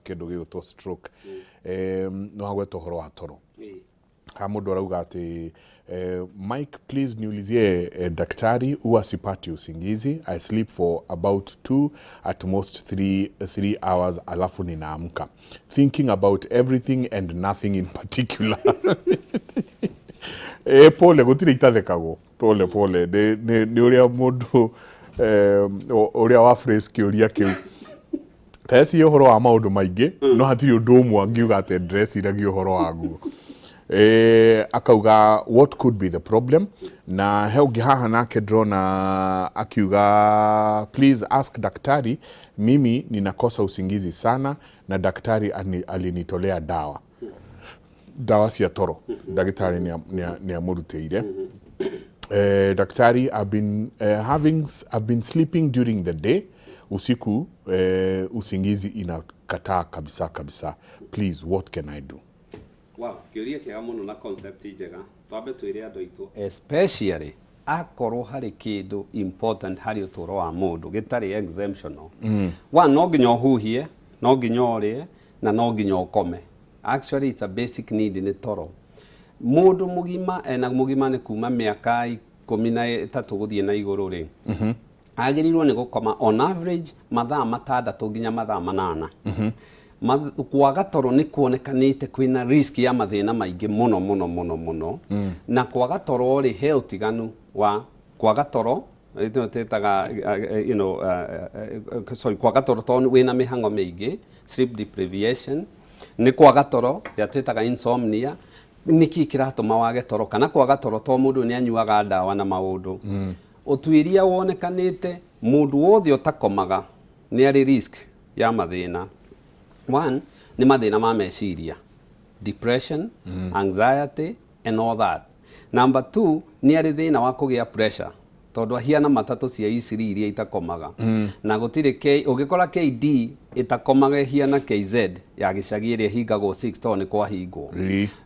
Kĩndũ gĩgwĩtwo stroke, no hagweta ũhoro wa toro. Ha mũndũ arauga atĩ, "Mike, please niulizie daktari, huwa sipati usingizi. I sleep for about 2, at most 3 hours, alafu ninaamka thinking about everything and nothing in particular." Pole, gũtirĩ itathekagwo, pole pole, nĩ ũrĩa mũndũ ũrĩa wa phrase kĩũria kĩu teci ũhoro wa maũndũ maingĩ, no hatirĩ ũndũ ũmwe angiuga atĩ ndĩreciragia ũhoro waguo. Akauga, "What could be the problem?" Na he ũngĩ haha nake ndĩrona akiuga, "Please ask daktari, mimi ninakosa usingizi sana na daktari alinitolea dawa cia toro, ndagĩtarĩ nĩ amũrutĩire. Daktari, I've been sleeping during the day, usiku usingizi inakataa kabisa kabisa. Please, what can I do?" Wow, kĩũria kĩega mũno na concept njega. Twambe twĩre andũ aitũ, especially akorwo harĩ kĩndũ important harĩ ũtũũro wa mũndũ gĩtarĩ exemptional. One, no nginya ũhuhie, no nginya ũrĩe na no nginya ũkome. Actually, it's a basic need, nĩ toro. Mũndũ mũgima, ena mũgima nĩ kuma mĩaka 13 gũthiĩ na igũrũ rĩ, agĩrĩirwo nĩ gũkoma on average mathaa 6 nginya mathaa 8. Kwaga toro nĩ kuonekanĩte kwĩna risk ya mathĩna maingĩ mũno mũno mũno mũno. Na kwaga toro rĩ, he ũtiganu wa kwaga toro ĩno twĩtaga sorry, kwaga toro tondũ wĩna mĩhang'o mĩingĩ, sleep deprivation, nĩ kwaga toro ĩrĩa twĩtaga insomnia, nĩkĩ kĩratũma wage toro, kana kwaga toro to mũndũ nĩ anyuaga ndawa na maũndũ. Ũtuĩria wonekanĩte mũndũ wothe ũtakomaga nĩ arĩ risk ya mathĩna. One nĩ mathĩna ma meciria, depression, anxiety and all that. Number two, nĩ arĩ thĩna wa kũgĩa pressure, tondũ ahiana matatũ cia iciri iria itakomaga na gũtirĩ K, ũngĩkora KD ĩtakomaga ĩhiana KZ ya gĩcagi ĩrĩa ĩhingagwo 6 tondũ nĩ kwahingwo.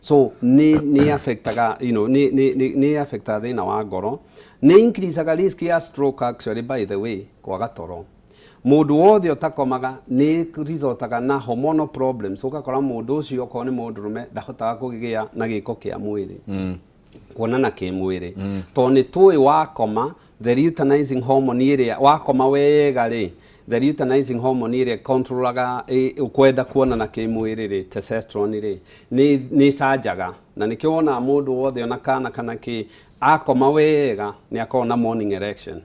So nĩ affectaga you know nĩ affectaga thĩna wa ngoro, nĩ increasaga risk ya stroke. Actually, by the way, kwaga toro, mũndũ wothe ũtakomaga nĩ resultaga na hormonal problems, ũgakora mũndũ ũcio okorwo nĩ mũndũrũme ndahotaga kũgĩa na gĩko kĩa mwĩrĩ, kuonana kĩmwĩrĩ, tondũ nĩ tũĩ wakoma the luteinizing hormone ĩrĩa, wakoma wega rĩ, the luteinizing hormone ĩrĩa controlaga kwenda kuonana kĩmwĩrĩ rĩ, testosterone rĩ, nĩ ĩcanjaga, na nĩkĩo wonaga mũndũ wothe ona kana kana kĩ akoma wega nĩ akoragwo na morning erection.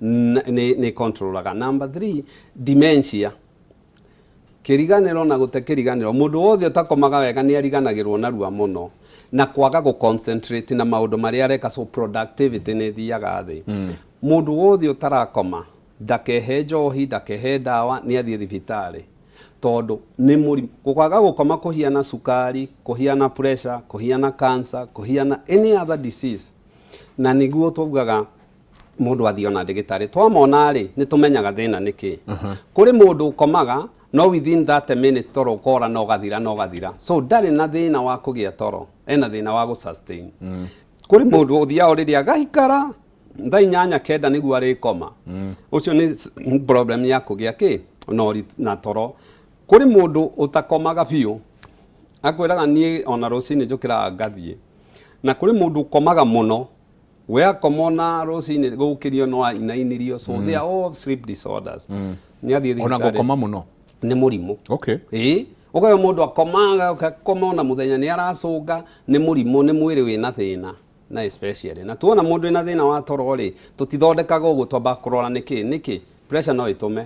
Nĩ controlaga. Number three, dementia, kĩriganĩro na gũte kĩriganĩro. Mũndũ wothe ũtakomaga wega nĩ ariganagĩrwo narua mũno na kwaga gũ concentrate na maũndũ marĩa areka, so productivity nĩ ĩthiaga thĩ. Mũndũ wothe ũtarakoma ndakehe njohi, ndakehe ndawa, nĩ athiĩ thibitarĩ, tondũ nĩ mũrimũ. Kwaga gũkoma kũhiana cukari, kũhiana pressure, kũhiana cancer, kũhiana any other disease, na nĩguo tugaga mũndũ athiĩ ona ndagĩtarĩ. Twamona rĩ, nĩ tũmenyaga thĩna nĩ kĩ. Kũrĩ mũndũ ũkomaga no within 30 minutes toro ũkora na ũgathira na ũgathira, so ndarĩ na thĩna wa kũgĩa toro, ena thĩna wa gũ sustain. Kũrĩ mũndũ ũthiaga rĩrĩa agaikara thaa 8, 9 nĩguo arĩkoma, ũcio nĩ problem ya kũgĩa kĩ na na toro. Kũrĩ mũndũ ũtakomaga biũ, akwĩraga, "Niĩ ona rũcinĩ njũkĩraga ngathiĩ." Na kũrĩ mũndũ ũkomaga mũno, we akoma ona rũcinĩ gũkĩrio no ainainirio. So they are all sleep disorders. Nĩ athiĩ Ona thibitarĩ. Gũkoma mũno? Nĩ mũrimũ. Ĩĩ, ũkauga mũndũ akomaga, ũgakoma ona mũthenya nĩ aracũnga, nĩ mũrimũ, nĩ mwĩrĩ wĩna thĩna. Na especially na tuona mũndũ wĩna thĩna wa toro rĩ, tũtithondekaga ũguo, twamba kũrora nĩkĩ. Nĩkĩ pressure no ĩtũme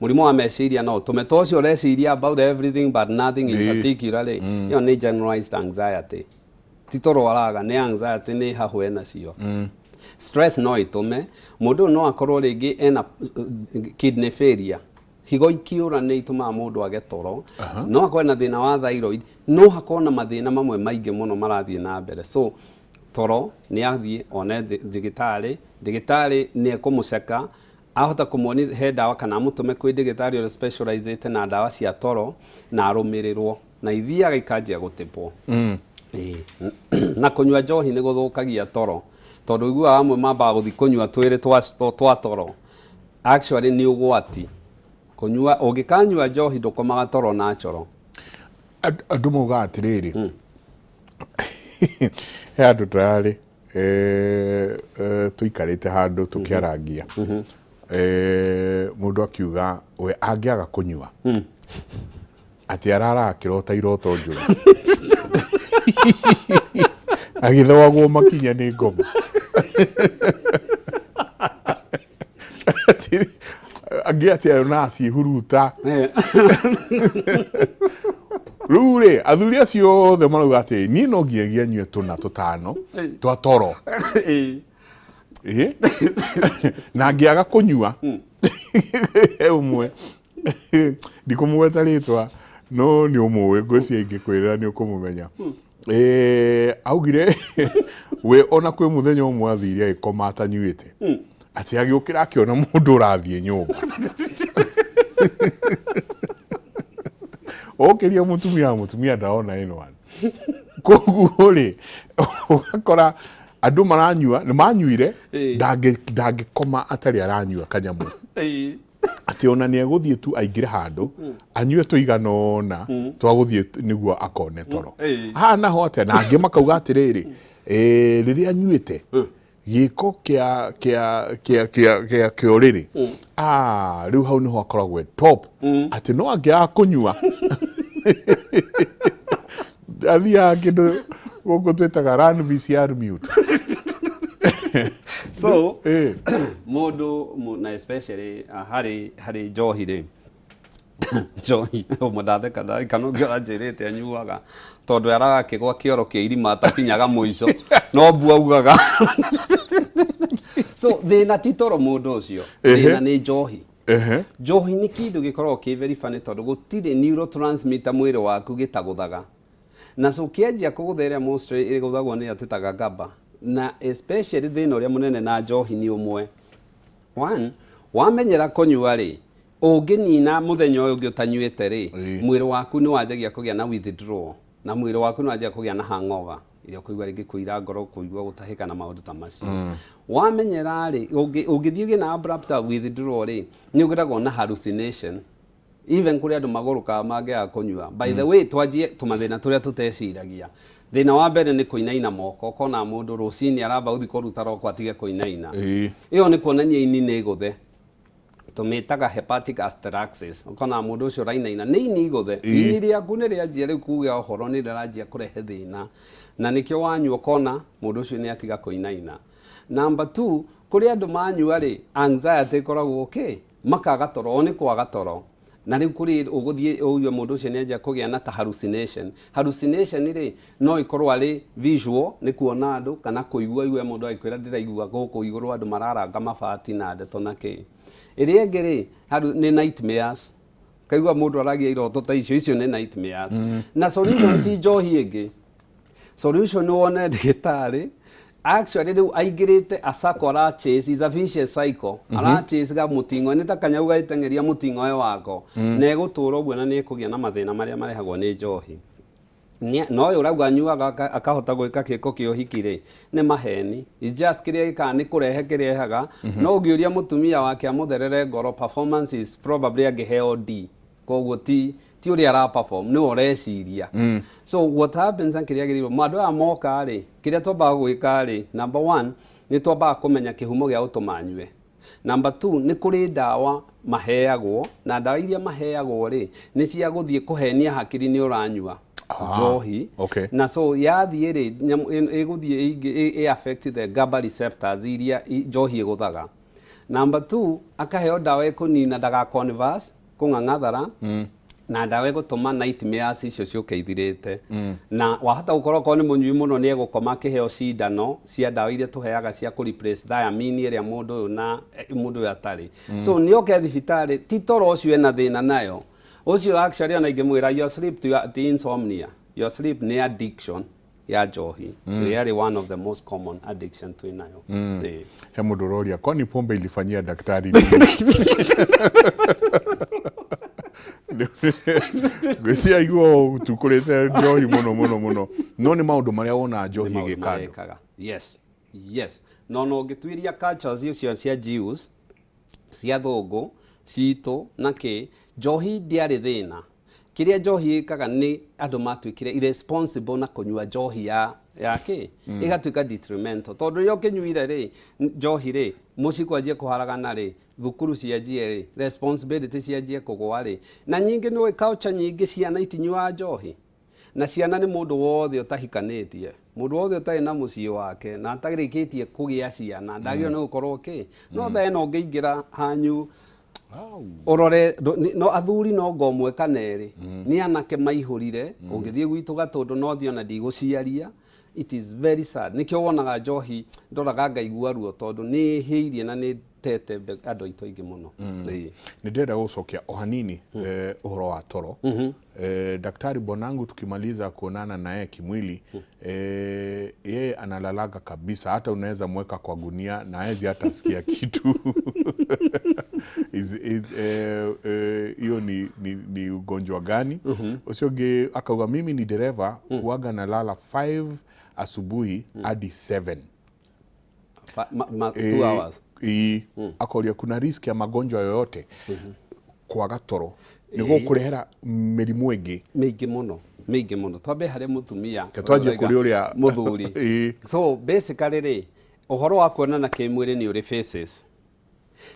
mũrimũ wa meciria, no ũtũme to ũcio ũreciria about everything but nothing in particular rĩ, ĩyo nĩ generalized anxiety, ti toro araga, nĩ anxiety, nĩ hahũ enacio. Stress no ĩtũme mũndũ ũyũ no akorwo rĩngĩ ena kidney failure, higo ikiũra nĩ itũmaga mũndũ age toro, no akorwo na thĩna wa thyroid, no hakorwo na mathĩna mamwe maingĩ mũno marathiĩ na mbere. So toro nĩ athiĩ one ndagĩtarĩ, ndagĩtarĩ nĩ ekũmũceka, ahota kũmuonia he ndawa kana amũtũme kwĩ ndagĩtarĩ ũrĩa specializĩte na ndawa cia toro, na arũmĩrĩrwo na ithiaga ikanjia gũtĩpwo. Ĩĩ. Na kũnyua njohi nĩ gũthũkagia toro, tondũ ũiguaga amwe mambaga gũthiĩ kũnyua twĩrĩ twa toro, actually nĩ ũgwati. Kũnyua, ũngĩkanyua njohi ndũkomaga toro natural. Andũ maugaga atĩrĩrĩ, he andũ tũrarĩ tũikarĩte handũ tũkĩarangia, mũndũ akiuga we angĩaga kũnyua atĩ araraga akĩrota iroto njũru, agĩthewagwo makinya nĩ ngoma. Angĩ atĩ ona aciĩhuruta. Rĩu rĩ, athuri acio othe marauga atĩ niĩ no nginyagia nyue tũna tũtano twa toro. Ĩ? Na ngĩaga kũnyua, he ũmwe ndikũmũgweta rĩtwa no nĩ ũmũĩ, ngwĩciria ingĩkwĩra nĩ ũkũmũmenya. Augire we ona kwĩ mũthenya ũmwe athire agĩkoma atanyuĩte, atĩ agĩũkĩra akĩona mũndũ ũrathiĩ nyũmba okĩria mũtumia, mũtumia ndaona anyone. Koguo rĩ, ũgakora andũ maranyua nĩ manyuire, ndangĩkoma atarĩ aranyua kanyamũ, atĩ ona nĩ egũthiĩ tu aingĩre handũ anyue tũigana ũna twa gũthiĩ nĩguo akone toro. Haha naho atĩa? Na angĩ makauga atĩrĩrĩ, rĩrĩa anyuĩte gĩko kĩa kĩa kĩa kĩa kĩa kĩa ũrĩrĩ, ah, rĩu hau nĩho akoragwo e top, atĩ no angĩaga kũnyua athiaga kĩndũ gũkũ twĩtaga run VCR mute. So mũndũ na especially harĩ njohi rĩ, njohi ũmwe ndatheka ndarikana ũngĩ ũranjĩrĩte anyuaga tondũ aragakĩgwa kĩoro kĩa irima atakinyaga mũico no mbu augaga. So thĩna ti toro mũndũ ũcio, thĩna nĩ njohi. Njohi nĩ kĩndũ gĩkoragwo kĩ very funny tondũ gũtirĩ neurotransmitter mwĩrĩ waku gĩtagũthaga, na so kĩanjia kũgũtha ĩrĩa mostly ĩgũthagwo nĩ ĩrĩa twĩtaga GABA. Na especially thĩna ũrĩa mũnene na njohi nĩ ũmwe, one, wamenyera kũnyua rĩ, ũngĩnina mũthenya ũyũ ũngĩ ũtanyuĩte rĩ, mwĩrĩ waku nĩ wanjagia kũgĩa na withdrawal, na mwĩrĩ waku nĩ wanjagia kũgĩa na hangover ĩrĩa ũkũigua rĩngĩ kũira ngoro, kũigua gũtahĩka na maũndũ ta macio. Wamenyera rĩ, ũngĩthiĩ ũgĩe na abrupt withdrawal rĩ, nĩ ũgĩragwo na hallucination. Even kũrĩ andũ magũrũkaga mangĩaga kũnyua. By the way, twanjie tũmathĩna tũrĩa tũteciragia. Thĩna wa mbere nĩ kũinaina moko. Ũkona mũndũ rũcinĩ aramba gũthiĩ kũruta roko atige kũinaina. Ĩyo nĩ kuonania ini nĩ gũthe, tũmĩtaga hepatic asterixis. Ũkona mũndũ ũcio ũrainaina nĩ ini igũthe. Ini rĩaku nĩ rĩanjia rĩu kuga ũhoro, nĩ rĩranjia kũrehe thĩna, na nĩkĩo wanyua ũkona mũndũ ũcio nĩ atiga kũinaina. Number two, kũrĩ andũ manyua rĩ, anxiety ĩkoragwo kĩ makaga toro, o nĩ kwaga toro. Na rĩu kũrĩ ũgũthiĩ ũigue mũndũ ũcio nĩ anjia kũgĩa na ta hallucination. Hallucination rĩ, no ĩkorwo arĩ visual, nĩ kuona andũ, kana kũigua, igue mũndũ agĩkwĩra ndĩraigua gũkũ igũrũ andũ mararanga mabati na ndeto na kĩ. Ĩrĩa ĩngĩ rĩ, nĩ nightmares. Kaigua mũndũ aragia iroto ta icio, icio nĩ nightmares. Na solution ti njohi ĩngĩ, solution nĩ wone ndagĩtarĩ. Actually rĩu aingĩrĩte a circle, ara chase, is a vicious cycle, ara chase ga mũting'oe, nĩ ta kanyau gagĩteng'eria mũting'oe wako, na ĩgũtũra ũguo na nĩ ĩkũgĩa na mathĩna marĩa marehagwo nĩ njohi. Na ũyũ ũrauga anyuaga akahota gwĩka kĩko kĩa ũhiki rĩ, nĩ maheni. It's just kĩrĩa gĩkaga nĩ kũrehe kĩrehaga. No ũngĩũria mũtumia wake amũtherere ngoro, performance is probably angĩheo D. Koguo ti ũrĩa ara perform, nĩwe ũreciria. So what happens na kĩrĩa agĩrĩirwo andũ aya moka rĩ, kĩrĩa twambaga gwĩka rĩ, number one nĩ twambaga kũmenya kĩhumo gĩa gũtũma anyue. Number two, nĩ kũrĩ ndawa maheagwo, na ndawa iria maheagwo rĩ, nĩ cia gũthiĩ kũhenia hakiri nĩ ũranyua njohi. Na so yathiĩ rĩ, ĩgũthiĩ ĩ affect the GABA receptors iria njohi ĩgũthaga. Number two, akaheo ndawa ĩkũnina ndaga converse, kũng'ang'athara, na ndawa ĩgũtũma nightmares icio ciũke ithirĩte. Na wahota gũkorwo okorwo nĩ mũnyui mũno, nĩ egũkoma akĩheo cindano cia ndawa iria tũheaga cia kũ replace thiamine ĩrĩa mũndũ ũyũ na mũndũ ũyũ atarĩ. So nĩ oke thibitarĩ, ti toro ũcio ena thĩna nayo ũcio. Actually ona ingĩmwĩra your sleep ti insomnia, your sleep nĩ addiction ya njohi, ĩrĩa yarĩ one of the most common addiction twĩ nayo. He mũndũ ũroria, kwani pombe ilifanyia daktari nini? Ngwĩciria igua tukũrĩte njohi mũno mũno mũno, no nĩ maũndũ marĩa wona njohi maũndũ ĩgĩka marĩa andũ. ĩkaga. Yes, no ũngĩtuĩria cultures icio cia Jews, cia thũngũ, Citũ na kĩ njohi ndĩarĩ thĩna. Kĩrĩa njohi ĩkaga nĩ andũ matuĩkire irresponsible na kũnyua njohi ya kĩ ĩgatuĩka detrimental, tondũ rĩrĩa ũkĩnyuire rĩ njohi rĩ, mũciĩ kwanjie kũharagana rĩ, thukuru cianjie rĩ, responsibility cianjie kũgũa rĩ. Na nyingĩ nĩ culture nyingĩ ciana itinyuaga njohi, na ciana nĩ mũndũ wothe ũtahikanĩtie, mũndũ wothe ũtarĩ na mũciĩ wake na atarĩkĩtie kũgĩa ciana ndagĩrĩirwo nĩ gũkorwo kĩ no thaa ĩno ũngĩingĩra hanyu ũrore no athuri no ngo ũmwe kana erĩ nĩ anake maihũrire. Ũngĩthiĩ gwitũ Gatũndũ no thiĩ ona ndigũciaria. It is very sad. Nĩkĩo wonaga njohi ndoraga ngaigua ruo, tondũ nĩ ĩhĩirie na nĩ tete andũ aitũ aingĩ mũno. Ĩĩ. Nĩ ndĩrenda gũcokia o hanini ũhoro wa toro. Daktari, bwanangu tukimaliza kuonana naye kimwili, yeye analalaga kabisa, hata unaweza mweka kwa gunia na hawezi hata sikia kitu. Hiyo ni ugonjwa gani? Ũcio ũngĩ akauga, mimi ni dereva, huaga nalala 5 asubuhi hadi 7. 2 hours. Ii. Akoria kuna risk ya magonjwa yoyote kwaga toro nĩ gũkũrehera mĩrimũ ĩngĩ? Mĩingĩ mũno, mĩingĩ mũno. Twambe harĩ mũtumia. Ke twanjie kũrĩ ũrĩa mũthuri. So basically rĩ, ũhoro wa kuonana kĩmwĩrĩ nĩ ũrĩ phases,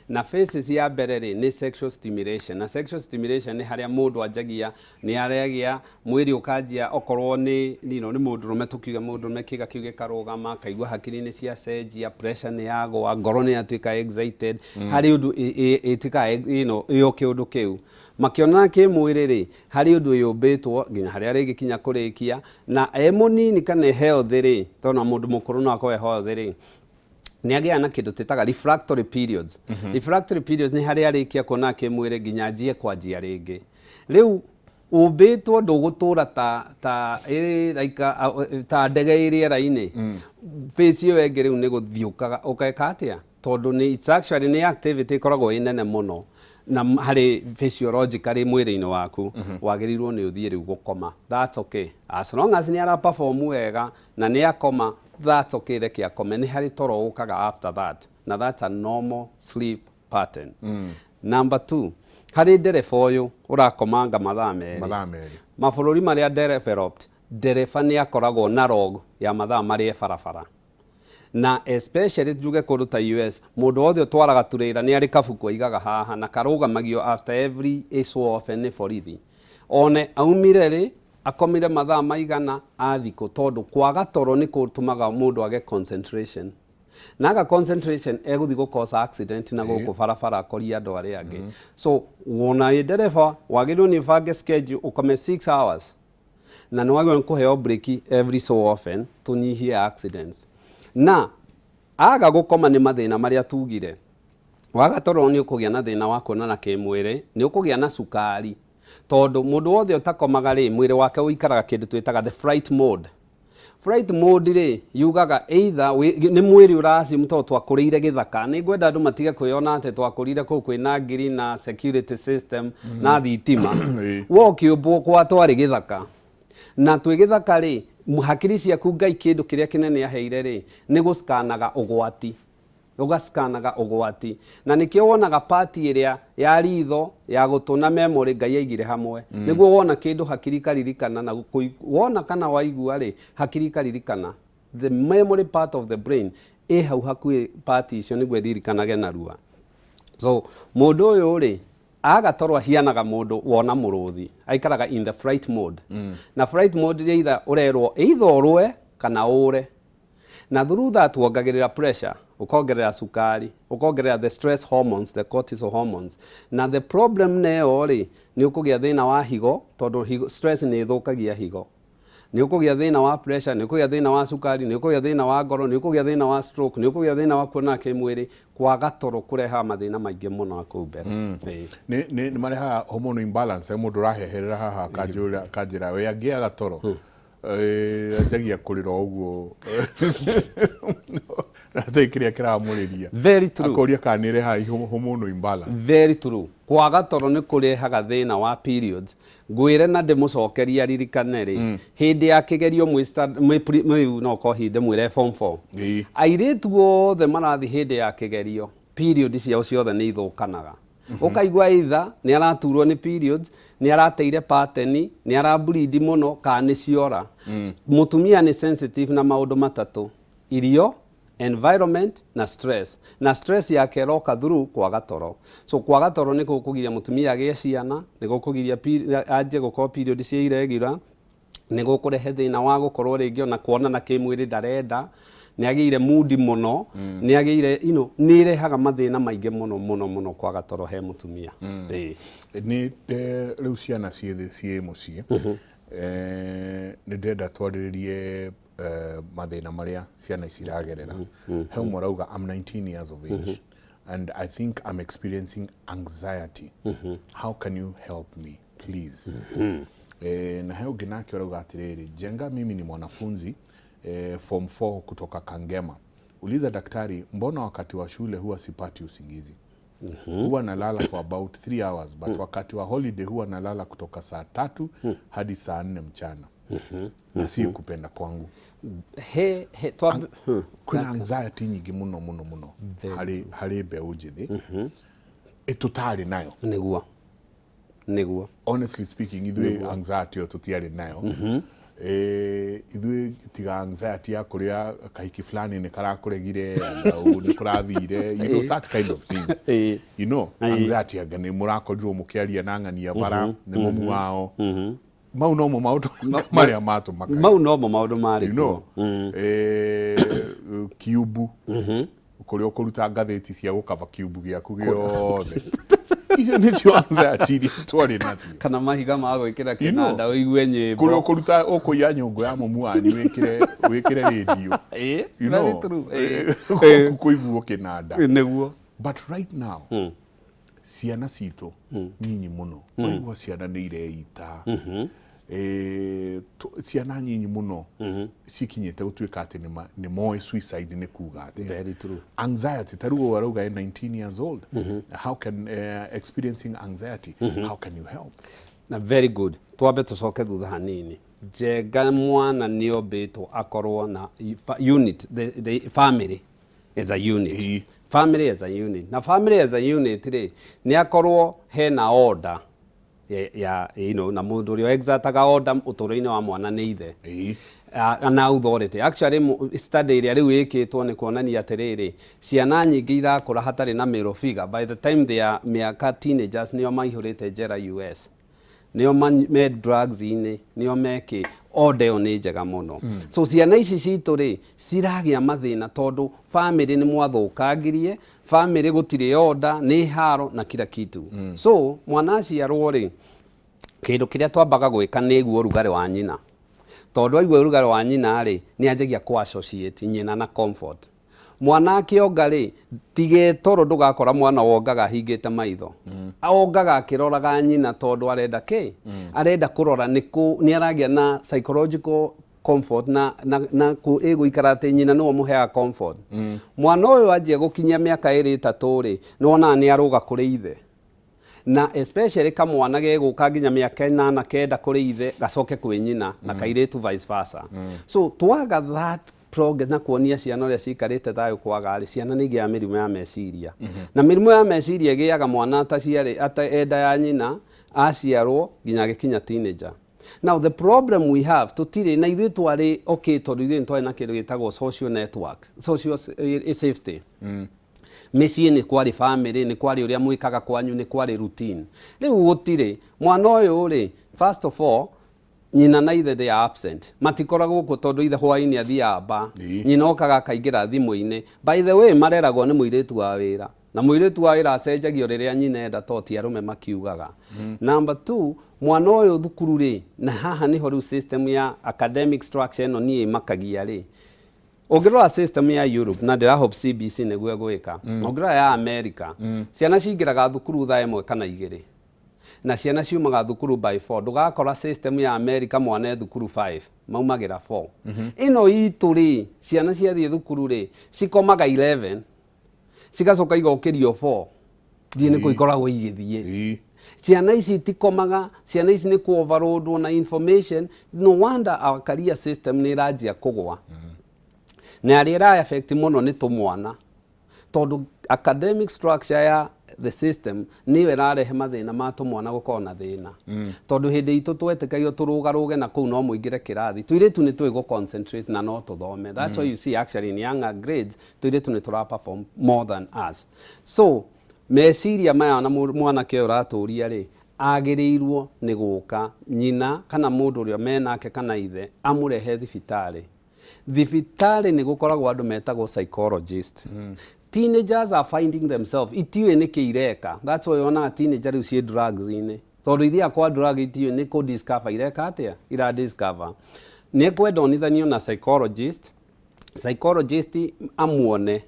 na phases ya mbere rĩ nĩ sexual stimulation. Na sexual stimulation nĩ harĩa mũndũ anjagia nĩ aragĩa mwĩrĩ ũkanjia, okorwo nĩ nĩ mũndũrũme, tũkiuge mũndũrũme, kĩga kĩu gĩkarũgama, akaigua hakiri nĩ ciacenjia, pressure nĩ yagũa, ngoro nĩ yatuĩka excited, harĩ ũndũ ĩtuĩkaga ĩyo kĩũndũ kĩu makĩonana kĩmwĩrĩ rĩ, harĩ ũndũ yũmbĩtwo nginya harĩa rĩngĩkinya kũrĩkia na e mũnini kana e healthy rĩ, tondũ mũndũ mũkũrũ no akorwo e healthy rĩ, nĩ agĩaga na kĩndũ twĩtaga refractory periods. Refractory periods nĩ harĩa arĩkia kuona kĩmwĩrĩ nginya anjie kwanjia rĩngĩ. Rĩu ũmbĩtwo ndũgũtũra ta like ta ndege ĩ rĩera-inĩ. Phase ĩyo ĩngĩ rĩu nĩ gũthiũkaga ũgeka atĩa, tondũ nĩ it's actually nĩ activity ĩkoragwo ĩ nene mũno na harĩ physiologically mwĩrĩ-inĩ waku, wagĩrĩirwo nĩ ũthiĩ rĩu gũkoma. That's okay as long as nĩ ara perform wega na nĩ akoma. That's okay, reke akome. Nĩ harĩ toro ũkaga after that, na that's a normal sleep pattern. Number two, harĩ ndereba ũyũ ũrakomanga mathaa 2. Mathaa 2. Mabũrũri marĩa developed, ndereba nĩ akoragwo na log ya mathaa marĩa e barabara, na especially njuge kũndũ ta US, mũndũ wothe ũtwaraga turĩra nĩ arĩ kabuku aigaga haha na karũgamagio after every so often nĩ borithi, one aumire rĩ, akomire mathaa maigana, athikũ, tondũ kwaga toro nĩ gũtũmaga mũndũ age concentration, na aga concentration egũthiĩ gũkosa accident na gũkũ barabara akoria andũ arĩa angĩ. So wona wĩ ndereba wagĩrĩirwo nĩ ũbange schedule ũkome 6 hours, na nĩ wagĩrĩirwo nĩ kũheo break every so often tũnyihie accidents. Na aga gũkoma nĩ mathĩna marĩa tugire, waga toro nĩ ũkũgĩa na thĩna wa kuonana kĩmwĩrĩ, nĩ ũkũgĩa na cukari, tondũ mũndũ wothe ũtakomaga rĩ, mwĩrĩ wake ũikaraga kĩndũ twĩtaga the flight mode. Flight mode rĩ yugaga either nĩ mwĩrĩ ũracimu, tondũ twakũrĩire gĩthaka. Nĩ ngwenda andũ matige kwĩyona atĩ twakũrire kũu kwĩna ngiri na security system na thitima. We ũkĩũmbwo kwa twarĩ gĩthaka, na twĩ gĩthaka rĩ, hakiri ciaku Ngai kĩndũ kĩrĩa kĩnene aheire rĩ nĩ gũskanaga ũgwati, ũgaskanaga ũgwati, na nĩkĩo wonaga pati ĩrĩa ya ritho, ya gũtũ na memory Ngai aigire hamwe, nĩguo wona kĩndũ hakiri ikaririkana, na wona kana waigua rĩ, hakiri ikaririkana. The memory part of the brain ĩ hau hakuhĩ part icio nĩguo ĩririkanage narua. So mũndũ ũyũ rĩ, aga toro ahianaga mũndũ wona mũrũthi, aikaraga in the flight mode. Na flight mode rĩ, either ũrerwo either ũrũe kana ũre, na through that wongagĩrĩra pressure, ũkongerera cukari, ũkongerera the stress hormones, the cortisol hormones. Na the problem neyo rĩ, nĩ ũkũgĩa thĩna wa higo, tondũ higo, stress nĩ ĩthũkagia higo. Nĩ ũkũgĩa thĩna wa pressure, nĩ ũkũgĩa thĩna wa cukari, nĩ ũkũgĩa thĩna wa ngoro, nĩ ũkũgĩa thĩna wa stroke, nĩ ũkũgĩa thĩna wa kuona kĩmwĩrĩ. Kwaga toro kũrehaga mathĩna maingĩ mũno kũu mbere. Ĩĩ. Nĩ marehaga hormonal imbalance. Mũndũ ũraheherera haha akanjũra akanjĩra we angĩaga toro, anjagia kũrĩra o ũguo na atarĩ kĩrĩa kĩramũrĩria. Very true. Akoria kana nĩ ĩrehaga hormonal imbalance. Very true. Kwaga toro nĩ kũrehaga thĩna wa periods. Ngwĩre na ndĩmũcokerie aririkane rĩ, hĩndĩ ya kĩgerio mwĩ no korwo hihi ndĩmwĩre form 4, airĩtu othe marathiĩ hĩndĩ ya kĩgerio, period ciao ciothe nĩ ithũkanaga. Ũkaigua either nĩ araturwo nĩ periods, nĩ arateire pattern, nĩ arableed mũno, kana nĩ ciora. Mũtumia nĩ sensitive na maũndũ matatũ: irio, environment na stress. Na stress yake ĩroka through kwaga toro. So kwaga toro nĩ gũkũgiria mũtumia agĩe ciana, nĩ gũkũgiria anjie gũkorwo period ciĩ irregular, nĩ gũkũrehe thĩna wa gũkorwo rĩngĩ ona kuonana kĩmwĩrĩ ndarenda, nĩ agĩire moody mũno, nĩ agĩire nĩ ĩrehaga mathĩna maingĩ mũno mũno mũno kwaga toro he mũtumia. Ĩĩ. Nĩ rĩu ciana ciĩ mũciĩ, nĩ ndĩrenda twarĩrĩrie mathĩna marĩa ciana ici iragerera. He ũmwe ũrauga, "I'm 19 years of age and I think I'm experiencing anxiety. How can you help me, please?" Na he ũngĩ nake ũrauga atĩrĩrĩ, "Njenga, mimi ni mwanafunzi form 4 kutoka Kangema. Uliza daktari, mbona wakati wa shule huwa sipati usingizi? Huwa nalala for about 3 hours, but wakati wa holiday huwa nalala kutoka saa 3 hadi saa 4 mchana na si kupenda kwangu." He he twa Kwĩna anxiety nyingĩ mũno mũno mũno harĩ mbeũ njĩthĩ ĩtũtarĩ nayo. Nĩguo. Honestly speaking, ithuĩ anxiety ĩyo tũtiarĩ nayo. Ithuĩ tiga anxiety ya kũrĩa kahiki fulani nĩ karakũregire, anga ũũ nĩ kũrathire, such kind of things. Anxiety anga nĩ mũrakorirwo mũkĩaria na ng'ania bara nĩ mũmu wao, mau nomo maũndũ marĩa matũmakaga. Mau nomo maũndũ marĩ kuo. Kiumbu kũrĩa ũkũruta ngathĩti cia gũkaba kiumbu gĩaku gĩothe, icio nĩcio anxiety iria twarĩ nacio. Kana mahiga ma gwĩkĩra kĩnanda ũigue nyĩmbo. Kũrĩa ũkũruta ũkũiya nyũngũ ya mũmu wanyu wĩkĩre rĩndio. Very true. Kũiguo kĩnanda. Nĩguo. But right now ciana citũ nyinyi mũno, ũraigua ciana nĩ ireita. Ciana nyinyi mũno cikinyĩte gũtuĩka atĩ nĩ moĩ suicide nĩ kuga atĩa. Very true. Anxiety, ta rĩu ũyũ arauga e 19 years old, how can experiencing anxiety, how can you help? Na very good. Twambe tũcoke thutha hanini. Njenga, mwana nĩ ombĩtwo akorwo na unit, the family as a unit. Family as a unit, na family as a unit rĩ, nĩ akorwo hena order ya na mũndũ ũrĩa exertaga order ũtũũro-inĩ wa mwana nĩ ithe na authority. Actually, study ĩrĩa rĩu ĩkĩtwo nĩ kuonania atĩrĩrĩ, ciana nyingĩ irakũra hatarĩ na male figure, by the time they are mĩaka teenagers, nĩo maihũrĩte njera US, nĩo me drugs-inĩ, nĩo mekĩ. Order ĩyo nĩ njega mũno. So ciana ici citũ rĩ, ciragĩa mathĩna tondũ family nĩ mwathũkangirie family, gũtirĩ order, nĩ haro na kila kitu. So mwana aciarwo rĩ, kĩndũ kĩrĩa twambaga gwĩka nĩ iguo ũrugarĩ wa nyina, tondũ aigua ũrugarĩ wa nyina rĩ, nĩ anjagia kũ associate nyina na comfort. Mwana akĩonga rĩ, tige toro, ndũgakora mwana wongaga ahingĩte maitho, ongaga akĩroraga nyina, tondũ arenda kĩ? Arenda kũrora nĩ kũ nĩ aragĩa na psychological comfort na ĩgũikara atĩ nyina nĩwe ũmũheaga comfort. Mwana ũyũ anjia gũkinyia mĩaka 2 3 rĩ, nĩ wonaga nĩ arũga kũrĩ ithe, na especially kamwana gegũka nginya mĩaka 8 9 kũrĩ ithe, gacoke kwĩ nyina, na kairĩtu vice versa. So twaga that progress na kuonia ciana ũrĩa cikarĩte thayũ, kwaga rĩ, ciana nĩ igĩaga mĩrimũ ya meciria. Na mĩrimũ ya meciria ĩgĩaga mwana ataciarĩ ata enda ya nyina, aciarwo nginya agĩkinya teenager. Now the problem we have, tũtirĩ na ithuĩ twarĩ okay, tondũ ithuĩ nĩ twarĩ na kĩndũ gĩtagwo social network, social safety. Mĩciĩ nĩ kwarĩ family, nĩ kwarĩ ũrĩa mwĩkaga kwanyu, nĩ kwarĩ routine. Rĩu gũtirĩ. Mwana ũyũ rĩ, first of all, nyina na ithe, they are absent, matikoragwo kuo, tondũ ithe hwainĩ athiaga ba, nyina okaga akaingĩra thimũ-inĩ. By the way, mareragwo nĩ mũirĩtu wa wĩra, na mũirĩtu wa wĩra acenjagio rĩrĩa nyina enda, to ti arũme makiugaga. Number two, mwana ũyũ thukuru rĩ, na haha nĩho rĩu system ya academic structure ĩno niĩ ĩmakagia rĩ. Ũngĩrora system ya Europe, na ndĩra hope CBC nĩguo ĩgwĩka, ũngĩrora ya America, ciana cingĩraga thukuru thaa 1 kana 2, na ciana ciumaga thukuru by 4. Ndũgakora system ya America mwana e thukuru 5, maumagĩra 4. Ĩno itũ rĩ, ciana ciathiĩ thukuru rĩ, cikomaga 11, cigacoka igokĩrio 4. Thiĩ nĩkũ ikoragwo igĩthiĩ? Ciana ici itikomaga, ciana ici nĩ ku overloadwo na information. No wonder our career system nĩ ĩranjia kũgwa, na arĩa ĩra affect mũno nĩ tũmwana, tondũ academic structure ya the system nĩyo ĩrarehe mathĩna ma tũmwana gũkorwo na thĩna. Tondũ hĩndĩ itũ twetĩkagio tũrũgarũge na kũu no mũingĩre kĩrathi, tũirĩtu nĩ tũĩ gũ concentrate na no tũthome. That's why you see actually in younger grades tũirĩtu nĩ tũra perform more than us. So meciria maya ona mwanake ũyũ ũratũria rĩ, agĩrĩirwo nĩ gũka nyina kana mũndũ ũrĩa menake kana ithe amũrehe thibitarĩ. Thibitarĩ nĩ gũkoragwo andũ metagwo psychologist. Teenagers are finding themselves itiũĩ nĩkĩ ireka. That's why wonaga teenager rĩu ciĩ drugs-inĩ, tondũ ithiaga kwa drug itiũĩ nĩ kũ discover ireka atĩa, ira discover. Nĩ ekwenda onithanio na psychologist, psychologist amuone,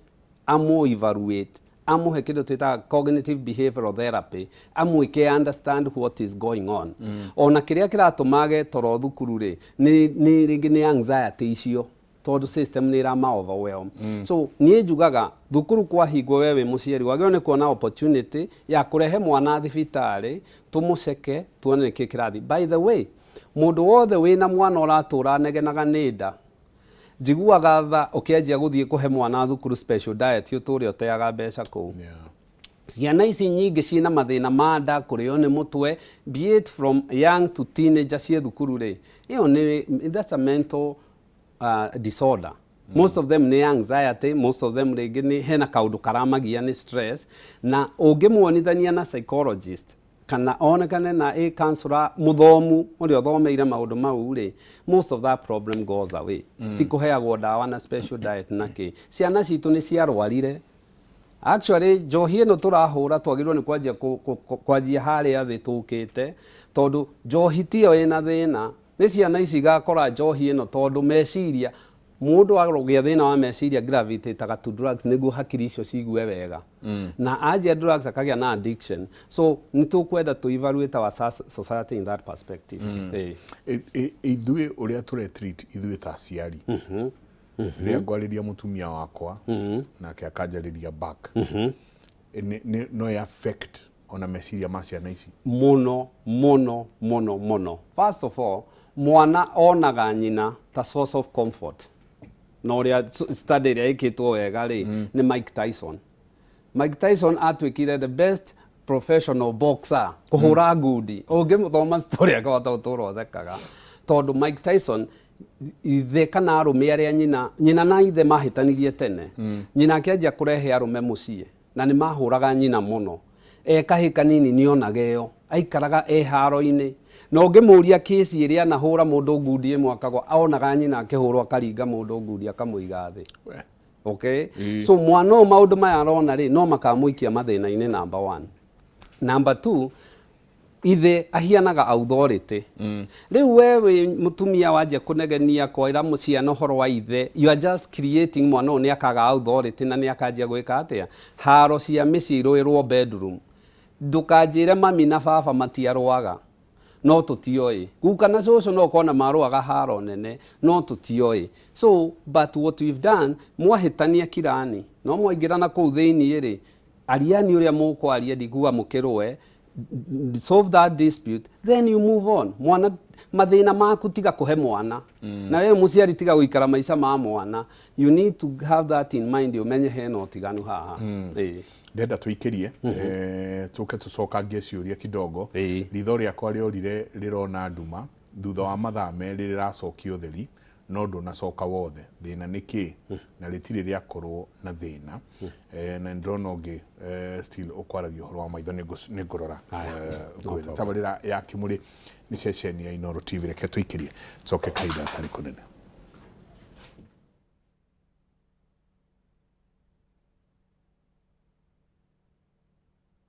amũ evaluate, amũhe kĩndũ twĩtaga cognitive behavioral therapy, amwĩke understand what is going on. Ona kĩrĩa kĩratũma age toro thukuru rĩ, nĩ rĩngĩ nĩ anxiety icio, tondũ system nĩ ĩrama overwhelm. So niĩ njugaga thukuru kwahingwo, we wĩ mũciari wagĩrĩirwo nĩ kuona opportunity ya kũrehe mwana thibitarĩ, tũmũceke, tuone nĩkĩ kĩrathiĩ. By the way, mũndũ wothe wĩna mwana ũratũra anegenaga nĩ nda, njiguaga tha ũkĩanjia gũthiĩ kũhe mwana thukuru special diet, ũtũre ũteaga mbeca kũu. Ciana ici nyingĩ ciĩna mathĩna ma nda, kũrĩo nĩ mũtwe, be it from young to teenager ciĩ thukuru rĩ, ĩyo nĩ that's a mental disorder. Most of them nĩ anxiety, most of them rĩngĩ nĩ hena kaũndũ karamagia, nĩ stress. Na ũngĩmuonithania na psychologist kana onekane na a counselor mũthomu ũrĩa ũthomeire maũndũ mau rĩ, most of that problem goes away. Ti kũheagwo ndawa na special diet na kĩ. Ciana citũ nĩ ciarwarire. Actually, njohi ĩno tũrahũra twagĩrĩirwo nĩ kwanjia kwanjia harĩa thĩ tũkĩte, tondũ njohi tiyo ĩna thĩna, nĩ ciana ici igakora njohi ĩno, tondũ meciria, mũndũ agĩa thĩna wa meciria gravitataga to drugs nĩguo hakiri icio cigue wega, na anjia drugs akagĩa na addiction. So nĩ tũkwenda to evaluate our society in that perspective. Ithuĩ ũrĩa tũre treat ithuĩ ta aciari, rĩrĩa ngwarĩria mũtumia wakwa nake akanjarĩria back, no ĩ affect ona meciria ma ciana ici? Mũno mũno mũno mũno. First of all, mwana onaga nyina ta source of comfort. Na ũrĩa study ĩrĩa ĩkĩtwo wega rĩ, nĩ Mike Tyson. Mike Tyson atuĩkire the best professional boxer kũhũra ngundi. Ũngĩthoma story akahota gũtũra ũthekaga, tondũ Mike Tyson ithe kana arũme arĩa nyina na ithe mahĩtanirie tene, nyina akĩanjia kũrehe arũme mũciĩ na nĩ mahũraga nyina mũno. E kahĩ kanini nĩonaga ĩyo aikaraga e haro-inĩ, na ũngĩmũria kĩci ĩrĩa anahũra mũndũ ngundi ĩmwe akagwa, onaga nyina akĩhũrwo, akaringa mũndũ ngundi akamũiga thĩ. We. Okay, so mwana ũyũ maũndũ maya arona rĩ, no makamũikia mathĩna-inĩ, number one. Number two, ithe ahianaga authority. Rĩu we wĩ mũtumia wanjia kũnegenia kwĩra ciana ũhoro wa ithe, you are just creating mwana ũyũ nĩ akaga authority na nĩ akanjia gwĩka atĩa, haro cia mĩciĩ irũĩrwo bedroom. Ndũkanjĩre mami na baba matiarũaga, no tũtioĩ. Guka na cũcũ no ũkona marũaga haro nene, no tũtioĩ. So but what we've done, mwahĩtania kirani no mwaingĩra na kũu thĩiniĩ rĩ, ariani ũrĩa mũkwaria, ndikuga mũkĩrũe, solve that dispute, then you move on. Mwana mathĩna maku tiga kũhe mwana, na we mũciari tiga gũikara maica ma mwana. You need to have that in mind, ũmenye hena ũtiganu haha. Ĩĩ. Ndenda tũikĩrie, tũke tũcokangie ciũria kidogo. Ritho rĩakwa rĩorire, rĩrona nduma, thutha wa mathaa 2 rĩracokia ũtheri, no ndũnacoka wothe. Thĩna nĩ kĩ? Na rĩtirĩ rĩakorwo na thĩna. Na ndĩrona ũngĩ, still ũkwaragia ũhoro wa maitho. Nĩ ngũrora. Aya, no ngwĩra problem. Tabarĩra ya Kĩmũrĩ nĩ ceceni ya Inooro TV. Reke tũikĩrie, coke kahinda gatarĩ kũnene.